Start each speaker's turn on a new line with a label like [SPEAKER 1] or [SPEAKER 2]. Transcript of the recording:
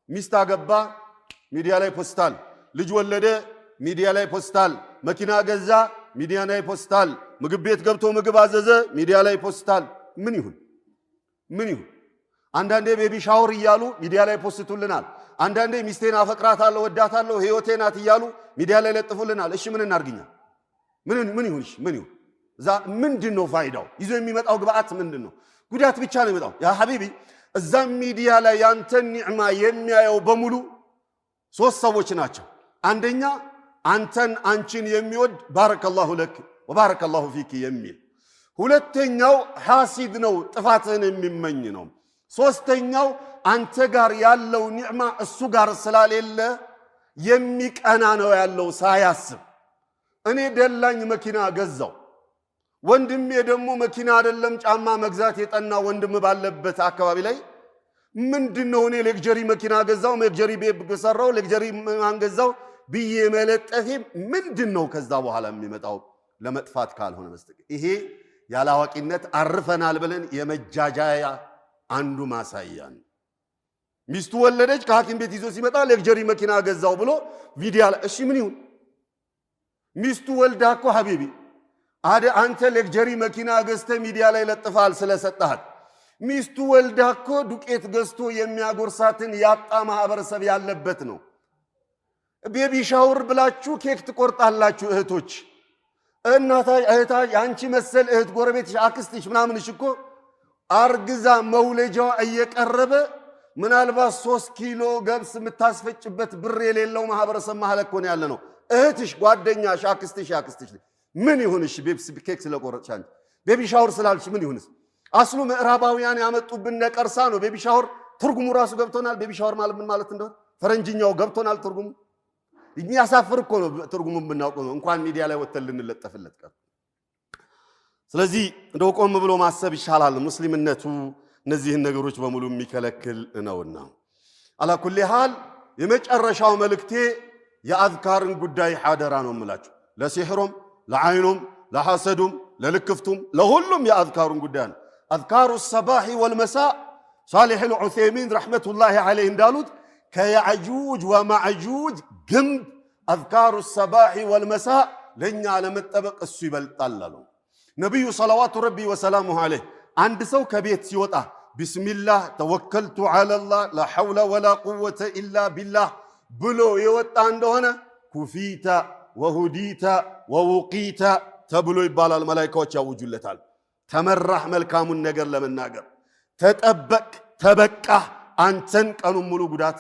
[SPEAKER 1] ሚስት አገባ፣ ሚዲያ ላይ ፖስታል። ልጅ ወለደ፣ ሚዲያ ላይ ፖስታል። መኪና ገዛ፣ ሚዲያ ላይ ፖስታል። ምግብ ቤት ገብቶ ምግብ አዘዘ፣ ሚዲያ ላይ ፖስታል። ምን ይሁን ምን ይሁን? አንዳንዴ baby shower እያሉ ሚዲያ ላይ ፖስቱልናል። አንዳንዴ ሚስቴን አፈቅራታለሁ፣ ወዳታለሁ፣ ህይወቴ ናት እያሉ ሚዲያ ላይ ለጥፉልናል። እሺ ምን እናርግኛ? ምን ምን ይሁን? እሺ ምን ይሁን? እዛ ምንድን ነው ፋይዳው? ይዞ የሚመጣው ግብአት ምንድን ነው? ጉዳት ብቻ ነው የሚመጣው። يا حبيبي እዛ ሚዲያ ላይ ያንተን ኒዕማ የሚያየው በሙሉ ሶስት ሰዎች ናቸው። አንደኛ አንተን አንቺን የሚወድ بارك الله لك وبارك الله فيك የሚል፣ ሁለተኛው ሐሲድ ነው፣ ጥፋትህን የሚመኝ ነው። ሶስተኛው አንተ ጋር ያለው ኒዕማ እሱ ጋር ስላሌለ የሚቀና ነው ያለው ሳያስብ። እኔ ደላኝ መኪና ገዛው፣ ወንድሜ ደግሞ መኪና አይደለም ጫማ መግዛት የጠና ወንድም ባለበት አካባቢ ላይ ምንድን ነው እኔ luxury መኪና ገዛው፣ luxury ቤት ሰራው፣ luxury ማን ገዛው ብዬ መለጠፌ ምንድን ነው ከዛ በኋላ የሚመጣው ለመጥፋት ካልሆነ በስተቀር? ይሄ ያላዋቂነት አርፈናል ብለን የመጃጃያ አንዱ ማሳያ ነው። ሚስቱ ወለደች፣ ከሐኪም ቤት ይዞ ሲመጣ luxury መኪና ገዛው ብሎ ቪዲዮ ላይ፣ እሺ ምን ይሁን? ሚስቱ ወልዳ እኮ حبيبي አደ አንተ luxury መኪና ገዝተህ ሚዲያ ላይ ለጥፈሃል ስለሰጠሃት። ሚስቱ ወልዳ እኮ ዱቄት ገዝቶ የሚያጎርሳትን ያጣ ማህበረሰብ ያለበት ነው። Baby shower ብላችሁ ኬክ ትቆርጣላችሁ እህቶች። እናታ እህታ የአንቺ መሰል እህት ጎረቤትሽ፣ አክስትሽ ምናምንሽ እኮ አርግዛ መውለጃዋ እየቀረበ ምናልባት 3 ኪሎ ገብስ የምታስፈጭበት ብር የሌለው ማህበረሰብ መሀል እኮ ነው ያለ ነው። እህትሽ፣ ጓደኛሽ፣ አክስትሽ አክስትሽ ምን ይሁንሽ? Baby ኬክ ስለቆረጥሽ አንቺ baby shower ስላልሽ ምን ይሁንስ? አስሉ ምዕራባውያን ያመጡብን ነቀርሳ ነው። Baby shower ትርጉሙ ራሱ ገብቶናል። Baby shower ማለት ምን ማለት እንደሆነ ፈረንጅኛው ገብቶናል። ትርጉሙ የሚያሳፍር እኮ ነው። ትርጉሙ የምናውቀው ነው እንኳን ሚዲያ ላይ ወጥተን ልንለጠፍለት ቀርቶ። ስለዚህ እንደው ቆም ብሎ ማሰብ ይሻላል። ሙስሊምነቱ እነዚህን ነገሮች በሙሉ የሚከለክል ነውና፣ على كل حال የመጨረሻው መልእክቴ የአዝካርን ጉዳይ ሓደራ ነው የምላችሁ። ለሲሕሩም፣ ለዓይኑም፣ ለሐሰዱም፣ ለልክፍቱም፣ ለሁሉም የአዝካሩን ጉዳይ ነው። أذكار الصباح والمساء ሳሊሕ ልዑሴሚን رحمة الله عليه እንዳሉት ከያዕጁጅ ወማዕጁጅ ግንብ أذكار الصباح والمساء ለእኛ ለመጠበቅ እሱ ይበልጣል አሉ። ነቢዩ صلوات ربي وسلامه عليه አንድ ሰው ከቤት ሲወጣ بسم الله توكلت على الله لا حول ولا قوة إلا بالله ብሎ የወጣ እንደሆነ كفيت وهديت ووقيت ተብሎ ይባላል። መላይካዎች ያውጁለታል። ተመራህ መልካሙን ነገር ለመናገር ተጠበቅ፣ ተበቃህ፣ አንተን ቀኑን ሙሉ ጉዳት